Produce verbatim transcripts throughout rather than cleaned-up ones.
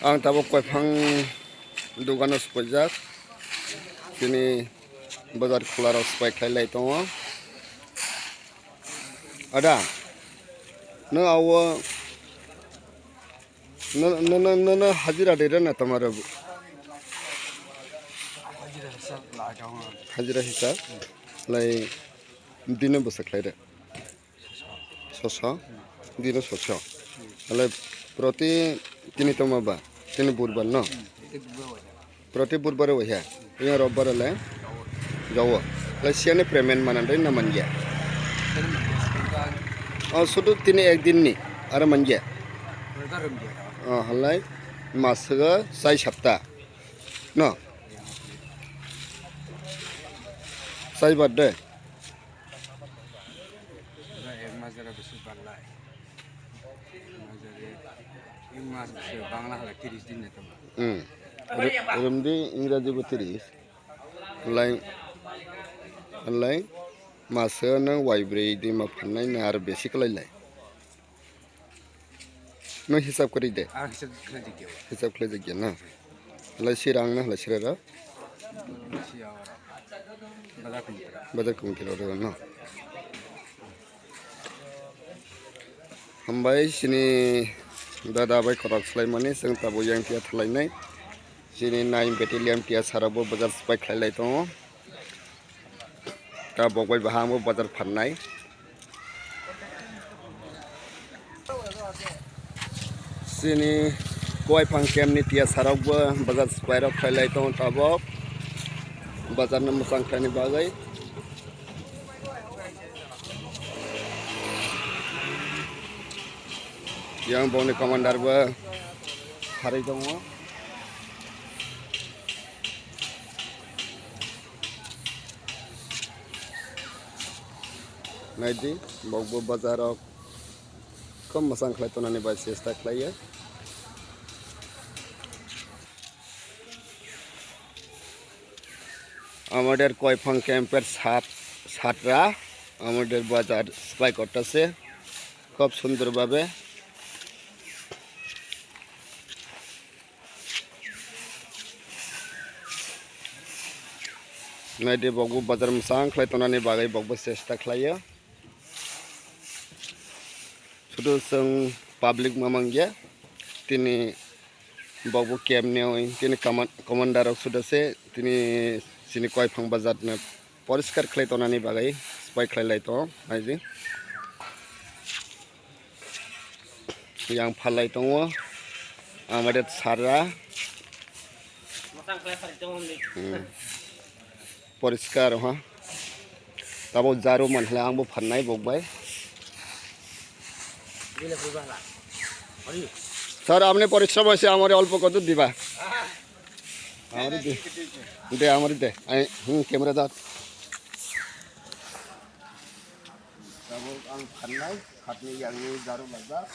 Ang tabuk koiphang dogano sokojak, chini bazar kholarok swbai khlai lai tongo. Ada, nwng awo, nwng, nwng, nwng, nwng hajira de rwna tama rw? Hajira hisab lai tongo. Hajira hisab lai dino bwsa khlai rw? Soso, dino soso. Alai proti tini tongma ba, tini burbar no? Proti burbar o waha. Yang robbar le jawo. Lai siani payment mana dai na manya. Oh, sudu tini ek din ni, ara manya. Oh, halai masga sai sapta. No? Sai birthday. Ek mas jara bisi bang lai. Ek mas jara, ek mas bisi Bangla hala tiris din na tamo. Hmm. Rum di Ingraji bo tiris. Lai, lai, masa nang wai brei di ma phanai na ar bisi kalai lai. No hisab kari de. Ah, hisab khlai jigya. Hisab khlai jigya na. Lai sirang na, lai sirara. Siya ora. Bazar kumtira. Bazar kumtira ora no. Hambai sini dada bai khorok swlaimani chwng tabuk yang tia thalainai. Sini nine battalion tia sarokbo bazar swbai khlai lai tongo. Tabuk bai bahai ang bo bazar pharnai. Chini koiphang camp ni tia sarokbo bazar swbai rok khlai lai tongo tabuk. Bazar no mwchang khlaini bagwi. Yang boni commander bo harwi tongo. Naidi, bokbo bazar o khub mwchang khlai tonani bai chesta khlaiya. আমাদের কয়ফং ক্যাম্পের ছাদ, ছাদরা আমাদের বাজার সাপ্লাই করতেছে খুব সুন্দরভাবে। Naidi bokbo bazar mwchang khlai tonani bagwi bokbo chesta khlaio. Sudu chwng public mamang ya, tini bokbo camp ni oi, tini command-, commander rok sudu se, tini chini koiphang bazar no poriskar khlai tonani bagwi swbai khlai lai tongo, naidi. Yang phalai tongo, amadet sarra. Hmm. Poriskar ha. Tabo jaru manhle ang bo pharnai bok bai. Sir, apni porishrom hoise, amare olpo kodu diba? Amare de. De, amare de. Ai, hmm, camera da. Tabuk ang pharnai, khatni yangni jaru laijak.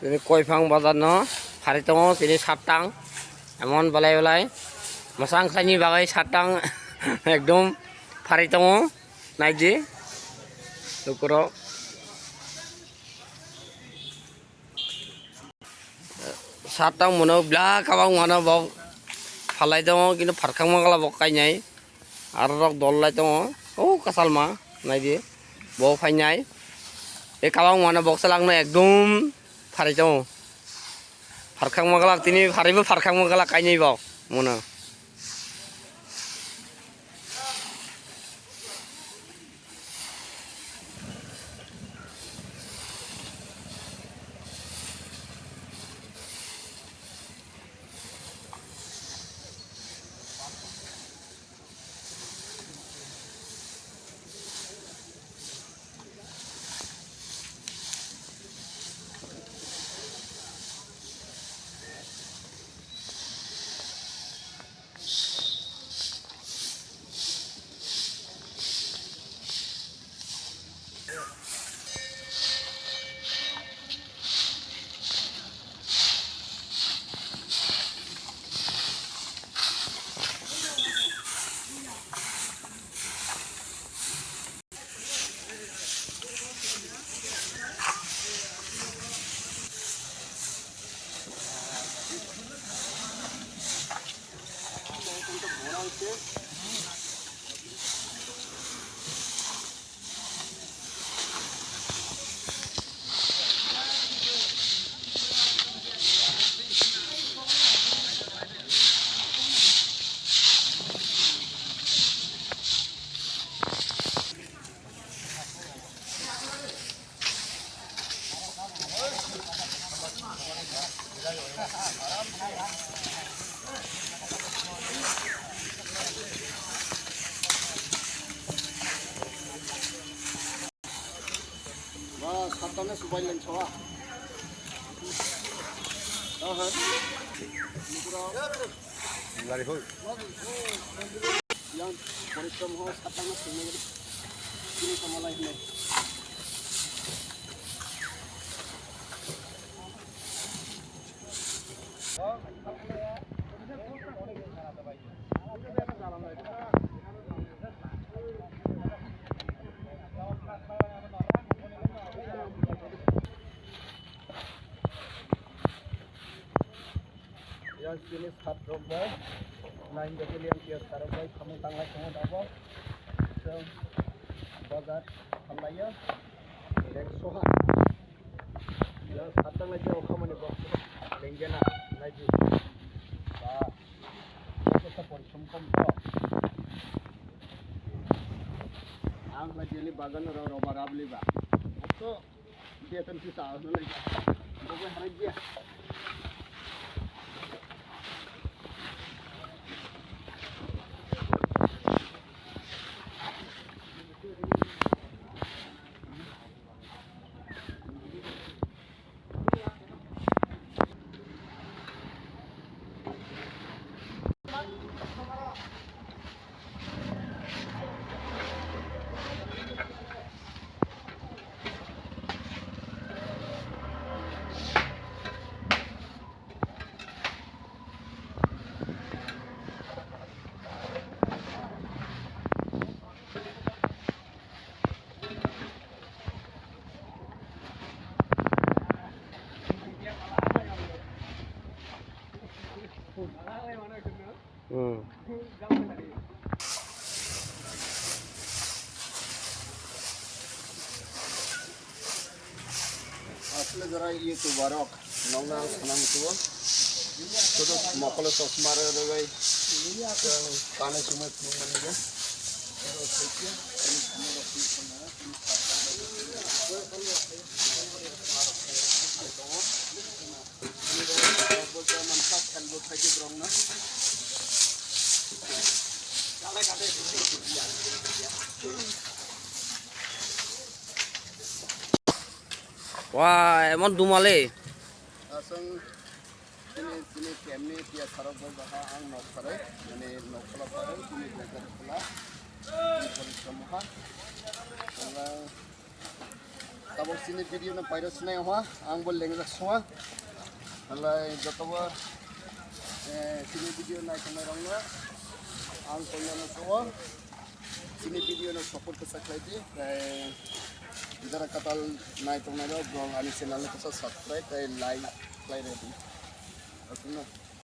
Tini Koiphang bazar no pharwi tongo, tini sattang emon belai belai mwsang khlaini bagwi sattang ekdom pharwi tongo, naidi lukurok. Sattang mano bla kabang mano bok phalai tongo, kintu pharkhang mangla bok kainai. Aro rok dol lai tongo. O kasalma naidi. Bo phainai. E kabang mano bok salak no ekdom pharai tongo. Pharkhang mangla tini pharaibo pharkhang mangla kainai bok. Mono. Ba, satane subai lengsoa. Aha. Lari hoi. Yang porishrom ho satane sumai. Ini sama lain. Yang sini sat rok bai, nine battalion T S R rok bai, samung tanglai tongo dabo. Chwng bazar hamlaiyo, lek soha. Yang satang lai jao khamani bo lenggena, naidi. Ba, kota porishrom kom to. Ang lai jeli bazar no ro, roba rabli ba. To, dia tentu sa, no lai. Bo bai harai dia. Hmm. Asle jora YouTuber rok nokna sanang tuo. Sudu mokolo chosma rwrwi kanwi chumui phunukmani je. Wa, emon dumale. Aswng chini, chini kemni tiya sarok bai baha ang nok sarai, mane nok khula sarai, chini jaga khula, chini porishrom ha. Ang Tabok chini video no pairo sinai hwa, ang bo lengjak swa. Halai jotobo, eh, chini video nai tongnai rokno ang koinano swa. Chini video no support kwsa khlai di. Tei jara katal nai tongnai rok, bro, ani channel no kwsa subscribe tei like khlai rw di. Aswkno.